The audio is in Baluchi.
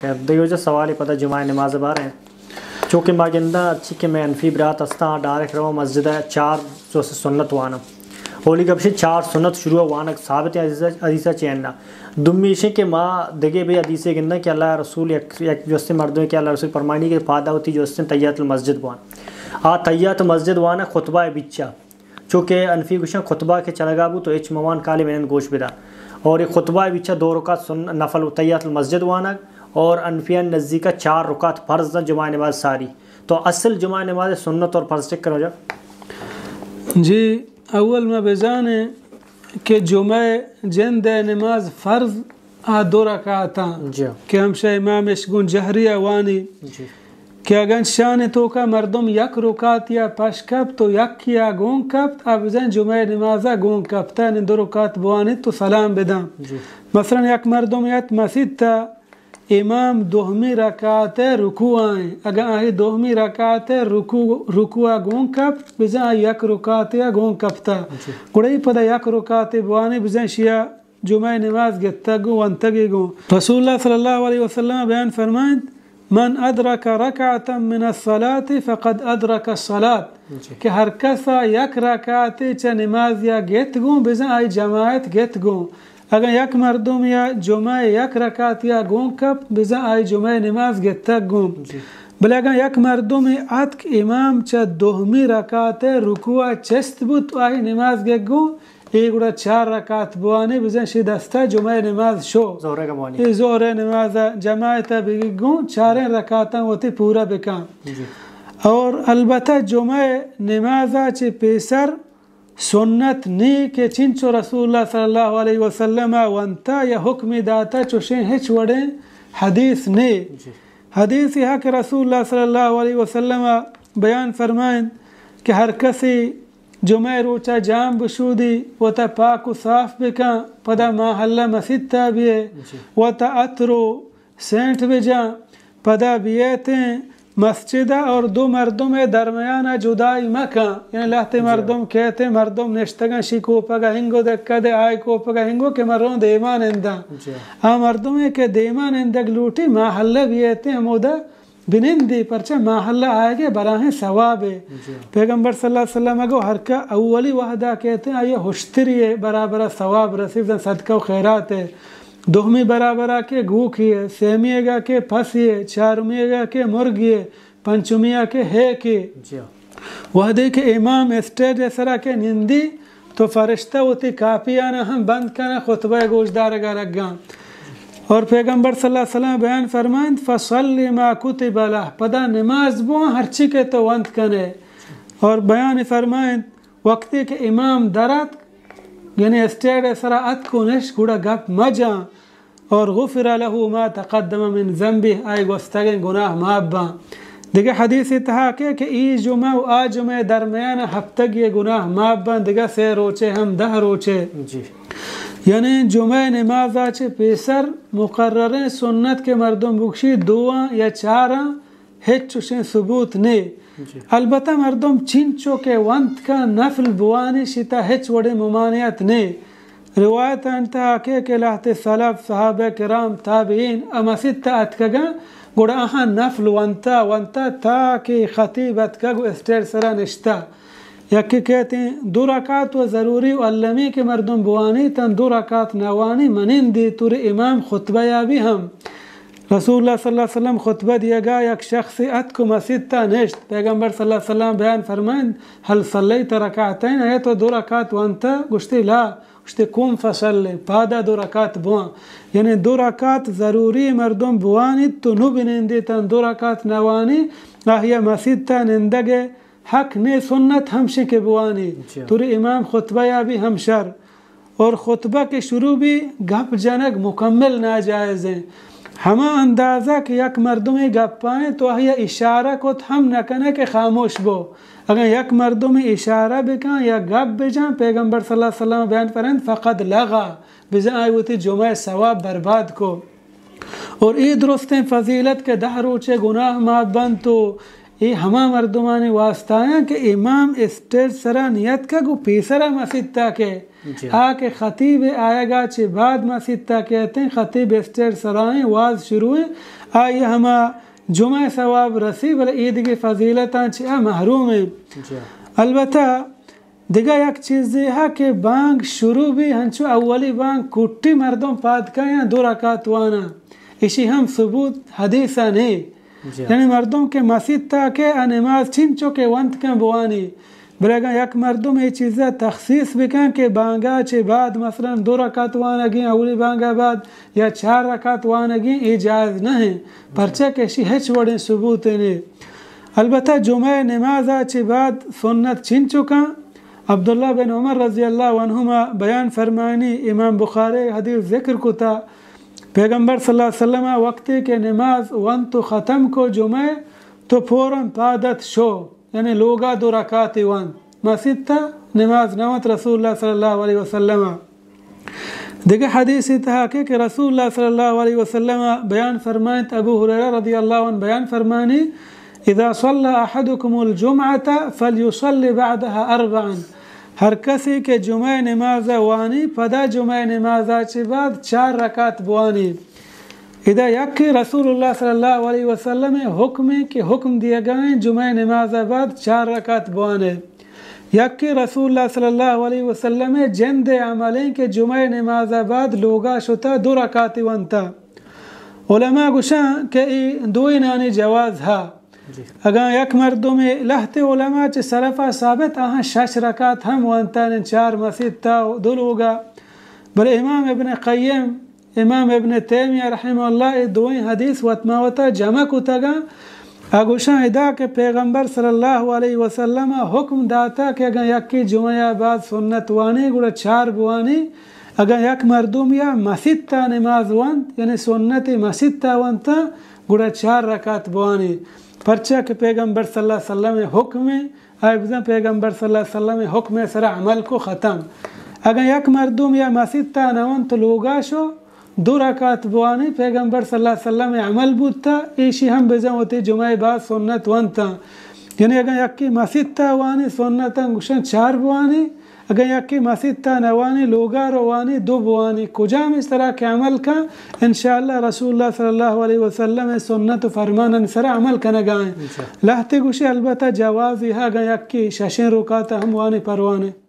دگہ وجہ سوالے پدا جمعہ نماز بارے۔ چونکہ ما گنداں ہرچی کہ مئے حنفی برات ہستاں، ڈائریکٹ رواں مسجد ءَ چار جو سے سنت واناں۔ اولی گپ شی چار سنت شروع وانگ ثابت حدیث، حدیث چین نہ۔ دومی ایشیں کہ ما دگہ بھی حدیثے گنداں کہ اللہ رسول یک، یک جو سے مردم کہ اللہ رسول فرمانی کہ پادا ہوتی جو سے تحیت المسجد بوان۔ آ تحیت مسجد وانگ خطبہ بیچا۔ چونکہ حنفی گوشاں خطبہ کہ چلگا بو تو ہچ موان کالی منند گوش بدا۔ اور یہ خطبہ بیچا دو رکعت سن-، نفل و تحیت المسجد وانگ اور حنفیان نزدیکا چار رکعت فرض جمعہ نماز ساری۔ تو اصل جمعہ نماز سنت اور فرض چک کرو جا۔ جی، اول ما بزانیں کہ جمعہ جند نماز فرض آ دو رکعتاں جی۔ کہ ہمشہ امام اش گوں جہری وانی۔ جی۔ کہ اگن شان توکا مردم یک رکعت یا پش کپت و یک یا گون کپت، آ بزن جمعہ نمازا گون کپت، یعنی دو رکعت بوانیت تو سلام بدن۔ جی۔ مثلاً یک مردم یت مسیت تا امام دوہمی رکعت رکوع آئیں، اگن آہی دوہمی رکعت رکوع، رکوع گون کپت، بزن آ یک رکعت یا گون کپتا۔ جی۔ گڑا ای پدا یک رکعت بوانی بزن شیا جمعہ نماز گتگ گوں ونتگی گوں۔ رسول اللہ صلی اللہ علیہ وسلم بیان فرمائنت، من ادرک رکعتا من الصلاة فقد ادرک الصلاة۔ جی۔ کہ ہر کسا یک رکعتے چہ نماز یا گت گوں، بزن آئی جماعت گت گوں۔ اگن یک مردم یا جمعہ یک رکعت یا گون کپت، بزن آئی جمعہ نماز گتگ گوں۔ جی۔ بلے اگن یک مردم اتک امام چہ دوہمی رکعت رکوع چست بوت، آئی نماز گت گوں، اے گڑا چار رکعت بوانے بزن شی دستا جمعہ نماز شو۔ ظہر ءَ بوانی۔ اے ظہر نماز جماعت بگی گوں چاریں رکعتاں وتی پورا بکن۔ جی۔ اور البتہ جمعہ نمازا چہ پیسر سنت نی کہ چنچو رسول اللہ صلی اللہ علیہ وسلم ونتا یا حکمی داتا چوشیں ہچ وڑیں حدیث نی۔ جی۔ حدیث یہ کہ رسول اللہ صلی اللہ علیہ وسلم بیان فرمائیں کہ ہر کسی جمعہ روچا جام بشودی، وتا پاک و صاف بکن، پدا ماحلہ مسیتا بیئے، جی۔ وتا عطر و سینٹ بجن، پدا بیئتیں مسجدا اور دو مردم درمیانا جدائی مکن، یعنی لہتے جی۔ مردم کہتے مردم نشتگن شی کوپگا ہنگو دکا دے، آئی کوپگا ہنگو کہ مرون دیمان اندن۔ جی۔ آ مردمے کہ دیمان اندگ لوٹی ماحلہ بیئتیں ہمودا بنندی، پرچہ ماحلہ آئیگے براہیں ثوابے۔ جی۔ پیغمبر صلی اللہ علیہ وسلم گو ہر کہ اولی وہدا کہتے آئی ہشتری برابر ثواب رسیب دن صدقہ و خیرات ہے۔ دوہمی برابرا کہ گوکی ہے، سیمی گا کہ پسی ہے، چارمی گا کہ مرگی ہے، پنچمی گا کہ ہیکی۔ جی۔ وہدے کہ امام اسٹیج سرا کہ نندی، تو فرشتہ وتی کاپیانا ہم بند کناں، خطبہ گوشدارگا لگاں۔ اور پیغمبر صلی اللہ علیہ وسلم بیان فرمائنت، فصل ما کتب له، پدا نماز بوان ہرچی کہ تو ونت کنے۔ اور بیان فرمائنت، وقتی کہ امام در اتک، یعنی اسٹیج سرا اتک و نشت، گڑا گپ مجاں۔ اور غفر له ما تقدم من ذنبه، آئی گوستگیں گناہ معاف باں۔ دگہ حدیث تہا کہ، کہ ای جمعہ و آ جمعہ درمیان ہفتگی گناہ معاف باں، دگہ سے روچے ہم دہ روچے۔ جی۔ یعنی جمعہ نمازا چہ پیسر مقرریں سنت کہ مردم بکشی دوواں یا چاراں، ہچ چوشیں ثبوت نے۔ جی۔ البتہ مردم چنچو کہ ونت کا نفل بوانی شتا ہچ وڑیں ممانعت نے۔ روایت انت کہ، کہ لہتے سلف، صحابہ کرام، تابعین ء مسیت ء اتکگاں، گڑا آہاں نفل ونتا، ونتا تا کہ خطیب اتکگ و اسٹیج سرا نشتا۔ یکے کہتیں دو رکعت و ضروری و المی کہ مردم بوانی، تن دو رکعت نوانی منندی، توری امام خطبہ یا بھی ہم۔ رسول اللہ صلی اللہ علیہ وسلم خطبہ دیگا یک شخص اتک و مسیت تا نشت۔ پیغمبر صلی اللہ علیہ وسلم بیان فرمائند، هل صلیت رکعتین، اے تو دو رکعت وانتا؟ گوشتی، لا۔ گوشتی، قم فصلی، پادا دو رکعت بوان۔ یعنی دو رکعت ضروری مردم بوانیت تو نو بنندی تن دو رکعت نوانی، آہیا مسیت تا نندگ حق نے، سنت ہمشی کہ بوانی۔ جی۔ توری امام خطبہ یا بھی ہم شر۔ اور خطبہ کہ شروع بی، گپ جنگ مکمل ناجائز ہیں۔ ہما اندازہ کہ یک مردمے گپائیں تو آہیا اشارہ کت ہم نہ کنے کہ خاموش بو۔ اگاں یک مردمے اشارہ بکن یا گپ بجن، پیغمبر صلی اللہ علیہ وسلم بیان فرند، فقد لغا، بزن آئی وتی جمعہ ثواب برباد کو۔ اور اے درستیں فضیلت کہ دہ روچے گناہ معاف بنت و اے ہما مردمانی واسطہ ایں کہ امام اسٹیج سرا نیتکگ و پیسرا مسیتا کہ جی۔ آ کہ خطیب آیگا چہ بعد مسیتا کہ اتیں، خطیب اسٹیج سرا ایں، واز شروع ایں، آئی ہما جمعہ ثواب رسی، بلے اے دگہ فضیلتاں چہ آ محروم ایں۔ جی۔ البتہ دگہ یک چیزے ہا کہ بانگ شروع بی، ہنچو اولی بانگ کٹی مردم پاد کایاں دو رکعت وانا، اشی ہم ثبوت حدیثا نے۔ جی۔ یعنی مردم کہ مسیتا کہ آ نماز چنچو کہ ونت کن بوانی، بلے اگاں یک مردم اے چیزا تخصیص بکن کہ بانگا چہ بعد مثلاً دو رکعت وانگیں اولی بانگا بعد یا چار رکعت وانگیں، اے جائز نہ ایں، پرچا کہ اشی ہچ وڑیں ثبوتے نے۔ البتہ جمعہ نمازا چہ بعد سنت چنچکاں، عبداللہ بن عمر رضی اللہ عنہما بیان فرمانی، امام بخاری حدیث ذکر کتا، پیغمبر صلی اللہ علیہ وسلم وقتی کہ نماز ونت و ختم کو جمعہ تو فوراً پادت شو، یعنی لوگا دو رکعتے ونت، مسیتا نماز نہ ونت رسول اللہ صلی اللہ علیہ وسلم۔ دگہ حدیثے تہا کہ، کہ رسول اللہ صلی اللہ علیہ وسلم بیان فرمائنت، ابو ہریرہ رضی اللہ عنہ بیان فرمانی، اذا صلی احدکم الجمعة فلیصلی بعدها اربعا، ہر کسے کہ جمعہ نماز وانی، پدا جمعہ نمازا چہ بعد چار رکعت بوانی۔ ادا یکے رسول اللہ صلی اللہ علیہ وسلم حکمے کہ حکم دیگائیں جمعہ نمازا بعد چار رکعت بوانے۔ یکے رسول اللہ صلی اللہ علیہ وسلم جند عملیں کہ جمعہ نمازا بعد لوگا شتا دو رکعتے ونتا۔ علماء گوشاں کہ اے دوئینانی جواز ہا۔ جی۔ اگاں یک مردمے، لہتے علماء چہ سلفا ثابت آہاں شش رکعت ہم ونتا، یعنی چار مسیتا و دو لوگا۔ بلے امام ابن قیم، امام ابن تیمیہ رحمہ اللہ اے دوئیں حدیث وت ما وتا جمع کتگاں۔ آ گوشاں ادا کہ پیغمبر صلی اللہ علیہ وسلم حکم داتا کہ اگاں یکے جمعہ بعد سنت وانی گڑا چار بوانی، اگاں یک مردم یا مسیتا نماز ونت، یعنی سنت مسیتا ونتا، گڑا چار رکعت بوانی، پرچا کہ پیغمبر صلی اللہ علیہ وسلم حکمے، آئی بزاں پیغمبر صلی اللہ علیہ وسلم حکمے سرا عمل کو ختم۔ اگاں یک مردم یا مسیتا نہ ونت لوگا شو، دو رکعت بوانی، پیغمبر صلی اللہ علیہ وسلم عمل بوتا، ایشی ہم بزاں وتی جمعہ بعد سنت ونتا۔ یعنی اگاں یکے مسیتا وانی سنتاں گوشن چار بوانی، اگاں یکے مسیتا نوانی، لوگا روانی، دو بوانی، کجام اس طرح کہ عمل کن، انشاءاللہ رسول اللہ صلی اللہ علیہ وسلم سنت و فرمانانی سرا عمل کنگائیں۔ انشاءاللہ۔ لہتے گوشے البتہ جوازی ہا، اگاں یکے ششیں رکعتا ہم وانی پروانے۔